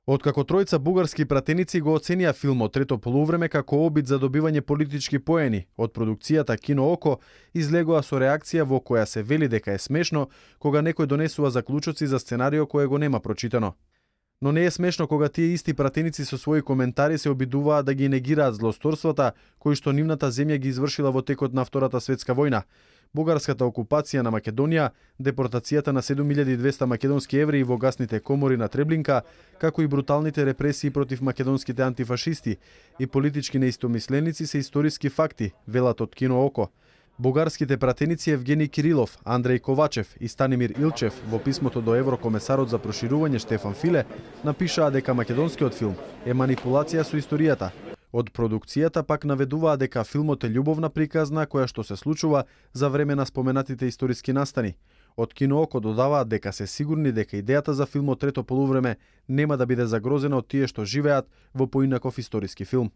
Откако тројца бугарски пратеници го оценија филмот Трето полувреме како обид за добивање политички поени, од продукцијата Кино Око излегоа со реакција во која се вели дека е смешно кога некој донесува заклучоци за сценарио кое го нема прочитано. Но не е смешно кога тие исти пратеници со своји коментари се обидуваат да ги негираат злосторствата кои што нивната земја ги извршила во текот на Втората светска војна, бугарската окупација на Македонија, депортацијата на 7200 македонски евреи во гасните комори на Треблинка, како и бруталните репресии против македонските антифашисти и политички неистомисленици се историски факти, велат од Кино Око. Бугарските пратеници Евгений Кирилов, Андреј Ковачев и Станимир Илчев во писмото до еврокомесарот за проширување Штефан Филе напишаа дека македонскиот филм е манипулација со историјата. Од продукцијата пак наведуваа дека филмот е љубовна приказна која што се случува за време на споменатите историски настани. Од Кино Око додаваат дека се сигурни дека идејата за филмот Трето полувреме нема да биде загрозена од тие што живеат во поинаков историски филм.